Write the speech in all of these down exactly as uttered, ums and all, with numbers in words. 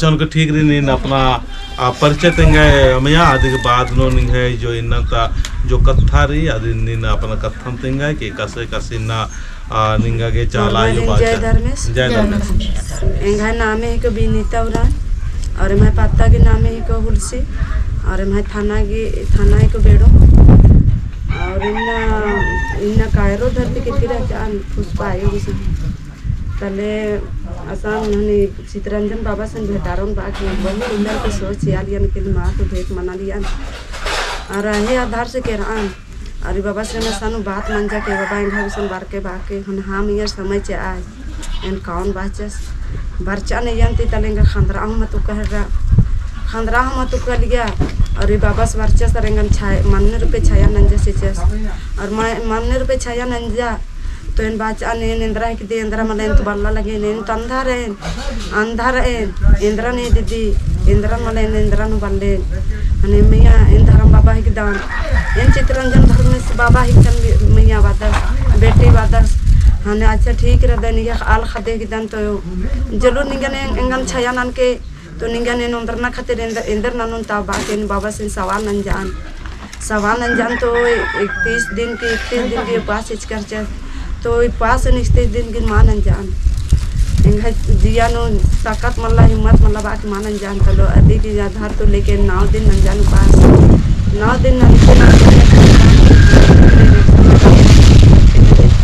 उनके ठीक रई, नीन अपना, आ, परिचय तेंगा मइया, अदिगे बाद नू निंग्है जो इन्ना ता जो कत्था रई, अदिन नीन अपना कत्थन तेंगा कि कसे कसे इन्ना, आ, निंगा गे चाला आयो बाचा। जय धर्मेस। जय धर्मेस। एंग्है नामे हिके बिनीता उराँव, और एम्है पत्ता गही नामे हिके हुलसी, और एम्है थाना गही, थाना हिके बेड़ो, और इन्ना, इन्ना कायरो धरती किर्रकी रहचा, पुष्पा आयो गुसन। तले असन हनी चितरंजन बाबासिन भेंटारओन बाकी बनी उल्लर के सोच आलियन के माँ तो भेंट मनालियन। और हे आधार से केरआन। और बाबासिन असन बात मंजा के बाबा एंग्है गुसन बरके बाके हन हम इयर समय चिआ आय। एन कौन बाचस। बरचा नैयन ती तले एंगा खंदरा हूँ मत उक्का हेर्रा। खंदरा हूँ मत उक्का लिया। और बाबास बरचस और एंगन छाय, मन्ने रूपे छाया नंजा चिचस। और म-, मन्ने रूपे छाया नंजा। तो एन बाचन एन एन्दरा हिकदन, एन्दरा मल्ला एन तो बल्ला लगेन, एन तो अंधा रएन, अंधा रएन, एन्दरा ने दीदी, एन्दरा मल्ला एन एन्दरा नू बल्लेन। हने मइया एन धरम बाबा हिकदन, एन चितरंजन धर्मेस बाबा हिकदन मइया बादस, बेटी बादस। हने अच्छा ठीक रअदन, ये आल ख़द्द हिकदन तो जलू निंगन एंगन छाया ननके तो निंगन एन ओन्दरना खातिर एन्देर, एन्देर ननोन ता बाकी एन बाबासिन सवाल नंजान। सवाल नंजान तो इकतीस दिन की, इकतीस दिन की उपास चिचका रहचा। तो उपास एन इकतीस दिन की मा नंजान। एंग्है जिया नू ताकत मल्ला, हिम्मत मल्ला बाकी मा नंजान। तलो अदी की आधार तो लेके नौ दिन नंजान उपास। नौ दिन नंजके नंजके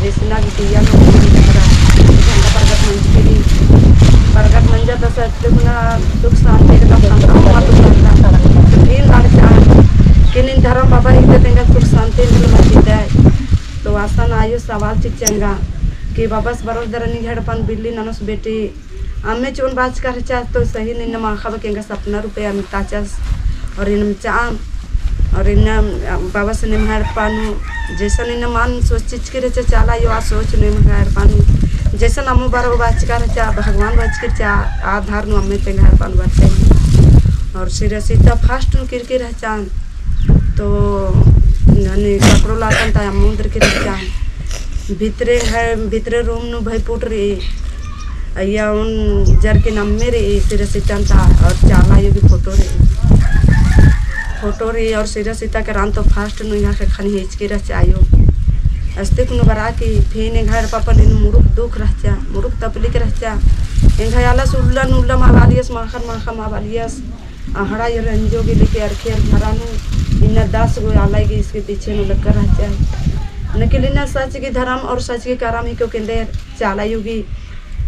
रिसना की जिया नू झंडा परगट मंजकी रई। परगट मंजा तो सत्य गुना सुख शांति एकदम संता हुआ तो करता। तो फिर लड़का कि नीन धरम बाबा हिकदय तेंगा सुख शांति एकदम मचिदय। तो असन आयो सवाल चिच्चंगा कि बाबस बरओस दरा निंग्है एड़पन बिल्ली ननोस बेटी। अम्मे चोन बाचका रहचा तो सही नीन मा ख़बर के एंगा सपना रूपे अन्ताचस। और इन्ना चाम और इन्ना बाबासिन एम्है एड़पा नू जैसन इन्ना मन सोच चिचकी रहचा चाला आयो आ सोच नू एम्है एड़पा नू जैसन अम्मो बरओ बाचका रहचा, भगवान बाचकी रहचा, आ आधार नू अम्मे तेंगा एड़पा नू बरचन। और सिरा सीता first नू किर्रकी रहचन, तो ननी कपड़ो लातन ता अम्मो ओन्दरकी रहचन। भितरे है, भितरे room नू भई पुट रई, अइय्या ओन जरकिन अम्मे रई, सिरा सीतन ता और चाला आयो गही photo रई। Photo रई और सिरा सीता केरन तो first नू इहाँ के खन हिचकी रहचा आयो। अस्तिक नू बरआ की फिन एंग्है एड़पा पल्ली नू मुरुख दुख रहचा, मुरुख तपलिक रहचा। एंग्है आलस उल्ला नुल्ला मा बालियस, माखा माखा मा बालियस। अहड़ा ये रंजो गे लेके अरखी अरखी धरा नू इन्ना दस गो आला गे इसके पीछे नू लग्गा रहचा। नकिल इन्ना सच गही धरम और सच गही करम हिके केन्देर चाला आयो गही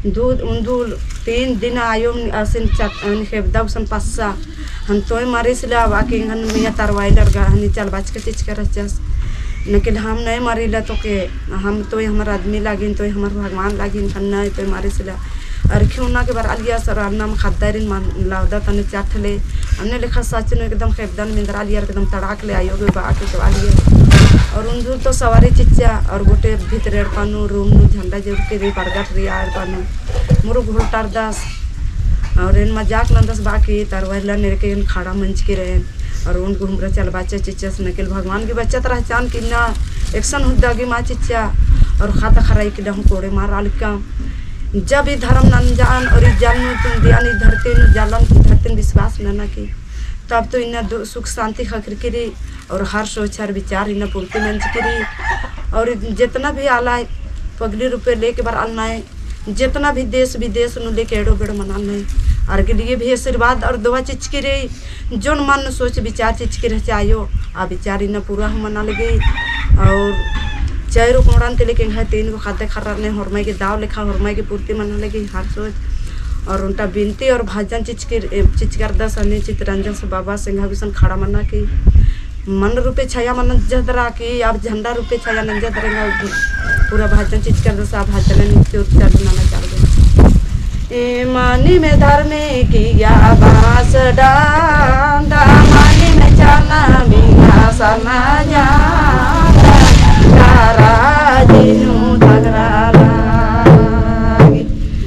दू उन्दुल तीन दिन आयो असन चत-, अन खेबदा गुसन पस्सा। हन तोय मरिस ला बाकी हन मइया तरवाई लड़गा हनी चल बाचका चिचका रहचस। नकिल हम नय मरिला तो के, हम तोय हमर आदमी लागिन, तोय हमर भगवान लागिन, हन नय तोय मरिस ला। अरखी उन्ना के बरआ लियस और अन्नम ख़द्दारिन मन लवदा तने चट ले। अन्ने लेखा सच नू एकदम खेबदन मेंदरा लियर एकदम तड़ाक ले आयो गे बाकी तो आ लियर। और उन्दुल तो सवारी चिच्चा और गोटे भितरे एड़पा नू room नू झंडा जरूर के रे परगट रई आ एड़पा नू। मुरुख घोलटारदस। और एन मजाक नंदस बाकी तरवाई ला नेरके एन खड़ा मंजकी रएन। और ओन घुमरा चल बाचा चिच्चस नकिल भगवान गही बचत रहचान कि ना एकसन हुद्दा गही मा चिच्चा। और खाता खराई की डहु कोड़े मार आलिका। जब ई धरम नंजान और ई जल नू तुम दियान ई धरती नू जलन धरती नू विश्वास नना की। तब तो इन्ना दु-, सुख शांति ख़क्खरकी रई और हर सोच हर विचार इन्ना पूर्ति मंजकी रई। और जेतना भी आलय पगली रूपे लेके बरआ नय, जेतना भी देश विदेश नू लेके एड़ो बेड़ो मना नय, आर के लिए भी आशीर्वाद और दुआ चिचकी रई। जोन मन नू सोच विचार चिचकी रहचा आयो, आ विचार इन्ना पूरा हूँ मना लगी। और चारो कोंड़न ती लेके एंग्है तीन गो ख़द्द ख़र्रा ने होरमय गही दव लेखा होरमय गही पूर्ति मना लगी हर सोच। और ओन्टा बिनती और भजन चिचकी, चिचकी रअदस हनी चितरंजन से बाबा से एंग्है गुसन खड़ा मना की। मन रूपे छाया नंजा दरा की, अब झंडा रूपे छाया नंजा दरा एंगा पूरा भजन चिचकी रअदस, आ भजन नृत्य चालू नना चालू। ए मानिम धर्मे किया बाँस डांडा, मानिम चाला मइया सरना झंडा, तारा दिनु तगरा लागी।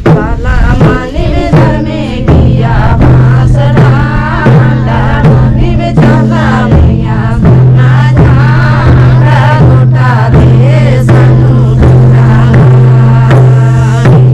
बाला मानिम धर्मे किया बाँस डांडा, मानिम चाला मइया सरना झंडा, गोटा देश नू तगरा लागी।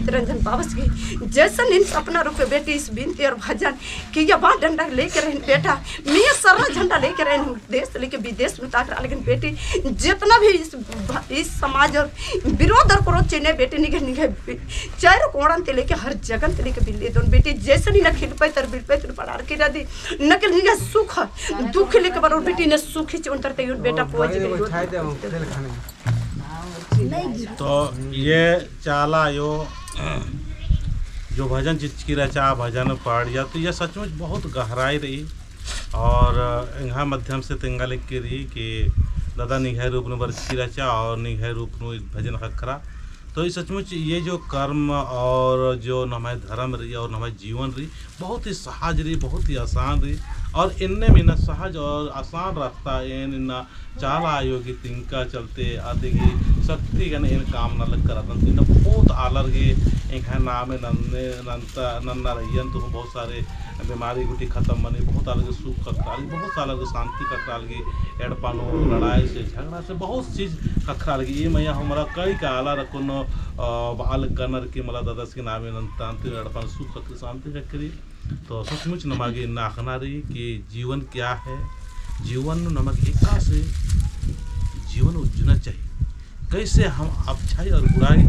रंजन बाबस की जैसन इन सपना रुके बेटी, इस बिनती और भजन कि या बा डंडा लेके रहन बेटा, मैं सरना झंडा लेके रहन, देश लेके विदेश नू ताकरा लेकिन बेटी, जितना भी इस भ-, इस समाज और विरोध और करो चेने बेटी, निगे, निगे चारों कोणन ते लेके हर जगन ते लेके बिल्ले दोन बेटी, जैसन इन्ना खिलपैत और बिलपैत पड़ार की रदी, नकल निगे सुख, दुख लेके बरोर बेटी, इन्ना सुख ही चोन तरते बेटा, पोज गई। तो ये चाला आयो जो भजन चिचकी रहचा, भजन पाड़िया, तो ये सचमुच बहुत गहराई रई। और एंग्है माध्यम से तेंगा लगी रई कि दादा निंग्है रूप नू बरचकी रहचा और निंग्है रूप नू भजन ख़क्खरा। तो ये सचमुच ये जो कर्म और जो नम्है धर्म रई और नम्है जीवन रई, बहुत ही सहज रई, बहुत ही आसान रई। और एन्ने में इन्ना सहज और आसान रास्ता एन इन्ना चाला आयो गही तिंका चलते अदी गही शक्ति गने एन काम नना लग करदन। इन्ना बहुत आलर गे एंग्है नामे नन्ने, नन्ता, नन्ना रहियन तो बहुत सारे बीमारी गुट्ठी खतम मनी, बहुत आलर गे सुख ख़क्खरा लगी, बहुत आलर गे शांति ख़क्खरा लगी, एड़पा नू लड़ाई से, झगड़ा से बहुत चीज ख़क्खरा लगी। ई मइया हूँ मला कई का आलर अक्कुन, अ, बआलकनर की मला दादस गही नामे नन्ता, अन्ती एड़पा नू सुख ख़क्खरी, शांति ख़क्खरी। तो सचमुच नमा गे इन्ना अख़ना रई कि जीवन क्या है, जीवन नू नमा गे एकासे जीवन उज्जना चाहिए, कैसे हम अच्छाई और बुराई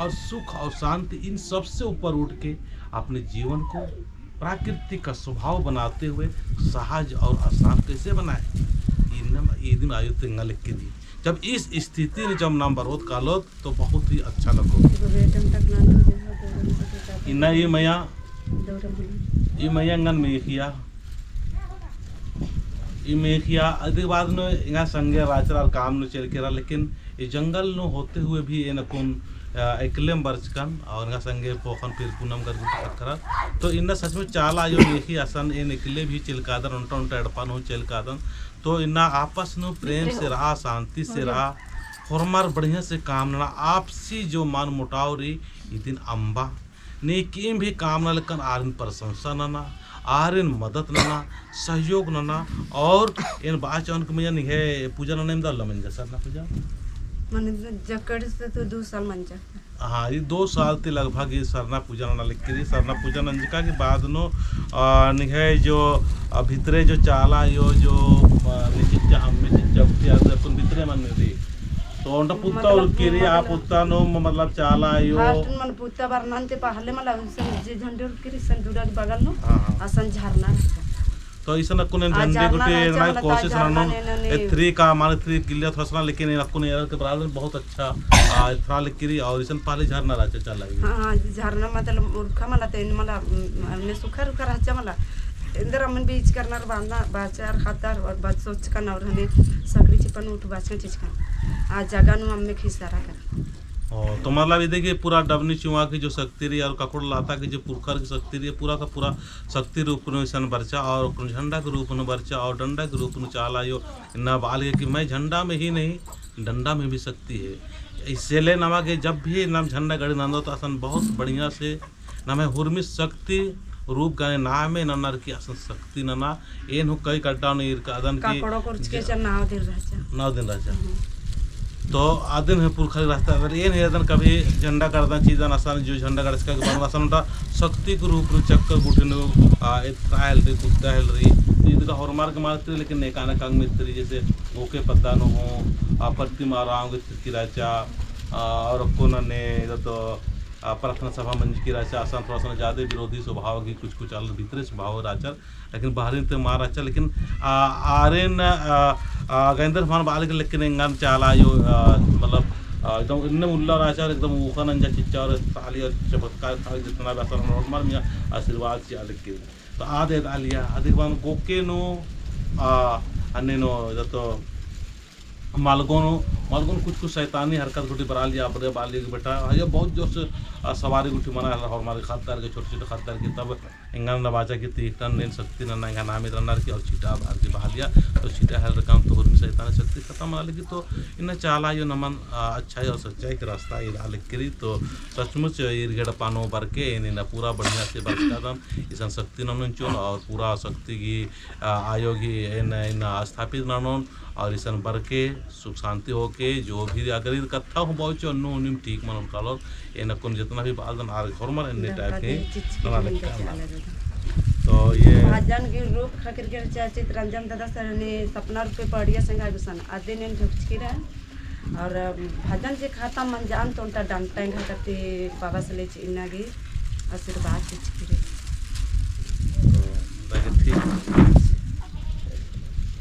और सुख और शांति इन सबसे ऊपर उठ के अपने जीवन को प्राकृतिक का स्वभाव बनाते हुए सहज और आसान कैसे बनाए, इन्ना, इदिन आयो तेंगा लगी रई। जब इस स्थिति में जब नाम बरोत कालोत, तो बहुत ही अच्छा लगो। इन्ना ई मइया, ई मइया एंगन मेखिया, ई मेखिया, अदी बाद नू एंगा संगे राचर काम नू चल केरा, लेकिन ई जंगल नू होते हुए भी एन अक्कुन, अ, एकलेम बरचकन, और एंगा संगे पोखन फिर पूनम कर गुट खक्खरा। तो इन्ना सचमुच चाला आयो मेखी असन एन एकले भी चल कादन, ओन्टा ओन्टा एड़पा नू चल कादन। तो इन्ना आपस नू प्रेम से रआ, शांति से रआ, होरमर बढ़िया से काम नना, आपसी जो मन मुटाव रई, इदिन अम्बा। नेकिम भी काम नना लक्कन आरिन प्रशंसा नना, आरिन मदद नना, सहयोग नना, और एन बाचन के मइया निंग्है पूजा नना एम दाला मंजा, सरना पूजा? मने जकड़ से तो दो साल मंजा। हाँ, ई दो साल ती लगभग ई सरना पूजा नना लगी रई। सरना पूजा नंजका के बाद नू, आ, निंग्है जो, आ, भितरे जो चाला आयो जो, आ, निचिच्चा, अम्मे चिच्चा उठिया, अक्कुन भितरे मनी रई। तो ओन्टा पुत्ता मतलब, उरकी रई, आ मतलब पुत्ता नू म-, मतलब चाला आयो। First मन पुत्ता बरना ती पहले मला उसन जे झंडे उरकी रई, सन डुडा के बगल नू, हाँ, हाँ। असन झरना रहचा। तो इसन अक्कुन एन आ, झंडे झरना गुट्ठी रहचा, एन मतलब कोशिश ता ननोन, झरना ने, ने, ने। एथरी का माने एथरी गिल्लिया थोसना, लेकिन एन अक्कुन एरर के बराबर बहुत अच्छा, आ, एथरा लगी रई, और इसन पहले झरना रहचा चाला आयो। हाँ, हाँ, झरना मतलब उरखा मला ते एन मला, म-, ने सुखा रुखा रहचा मला। एन्देर अमन बीज करना बांधना, बाचर खातर, और बात सोच का ना, और हने सकरी चिपन उठ बाचन चीज का। आ जगह नू अम्मे खिसारा कर। ओ, तो मतलब इदे के पूरा डबनी चुआ की जो शक्ति रई और ककड़ो लाता की जो पुरखर की शक्ति रई, पूरा का पूरा शक्ति रूप नू इसन बरचा और अक्कुन झंडा के रूप नू बरचा और डंडा के रूप नू चाला आयो इन्ना बआ लगी कि मैं झंडा में ही नहीं, डंडा में भी शक्ति है। इसेले नमा गे जब भी नाम झंडा गड़ी नन्दो तो असन बहुत बढ़िया से नम्है हुरमी शक्ति रूप गने नामे ननर की असन शक्ति नना। एन हूँ कई कड्डा नू ईरकादन की ककड़ो कुर्च के ज-, चल नौ दिन रहचा। नौ दिन रहचा। हम्म। तो आदिन हूँ पुरखा रई रहचा, अगर एन हेदन कभी झंडा गड़दन चीजन असन जो झंडा गड़चका के बाद असन ओन्टा शक्ति के रूप नू चक्कर गुट्ठी नू, आ, एथरा हेलरी, कुद्दा हेलरी, तो इदका होरमर के मालक रई, लेकिन नेकाना कांग मित्री जैसे ओके पद्दा नू हूँ, आ, प्रतिमा राम के तिरकी रहचा, आ, और अक्कुन ने तो आ, प्रार्थना सभा मंजकी रहचा, असन थोड़ा सा ज्यादा विरोधी स्वभाव की कुछ, कुछ आलर भितरे स्वभाव रहचा, लेकिन बाहरी ते मल रहचा, लेकिन, आ, आरिन, आ, आ, गैंदर मान बाल के लेकिन एंगन चाला आयो, आ, मतलब, आ, एकदम इन्ने उल्ला रहचा, एकदम उखन अंजा चिच्चा और ताली और चमत्कार था, जितना भी असन नॉर्मल में आशीर्वाद चिआ लेकिन। तो आद एदा लिया, आदि के बाद गोके नू, आ, अन्ने नू, जब तो मालगो नू, मालगो नू कुछ कुछ शैतानी हरकत गुट्ठी बरआ लगी, अबड़े बआ लगी कि बेटा, हाँ, ये बहुत जोर से, आ, सवारी गुट्ठी मना है, होरमर गे ख़द्दर गे, छोटे छोटे ख़द्दर गे, तब एंगन बाचा कि ती इकटन एन शक्ति नना, एंगा नाम इदर ननर की और छीटा बाहर की बआ लिया, तो छीटा हेलरकन तो हुरमी शैतानी शक्ति खतम मना लगी, तो इन्ना चाला आयो नमन, आ, अच्छाई और सच्चाई के रास्ता ईरआ लगी रई, तो सचमुच ईर गे एड़पा नू बरके, एन इन्ना पूरा बढ़िया से बरचकादन, इसन शक्ति ननोन चिओन और पूरा शक्ति गही, आ, आयो गही एन, एन स्थापित ननोन, और इसन बरके सुख शांति होओ के जो भी अगर ईर कत्था हूँ बओ चो अन्नु उन्नीम ठीक मनोर कालोर, एन अक्कुन जितना भी बआलदन आर घर मर एन्ने type के नना लक्का। तो ये भजन गही रूप ख़क्खरकी रई चितरंजन दादा सर ने सपना रूपे पड़िया संगा गुसन अदिन एन झुकचकी रई। और भजन जे खतम मंजान तो ओन्टा डंटा एंगा कत्ती बाबा से ले चिन्ना गही आशीर्वाद चिचकी रई। तो दादा ठीक।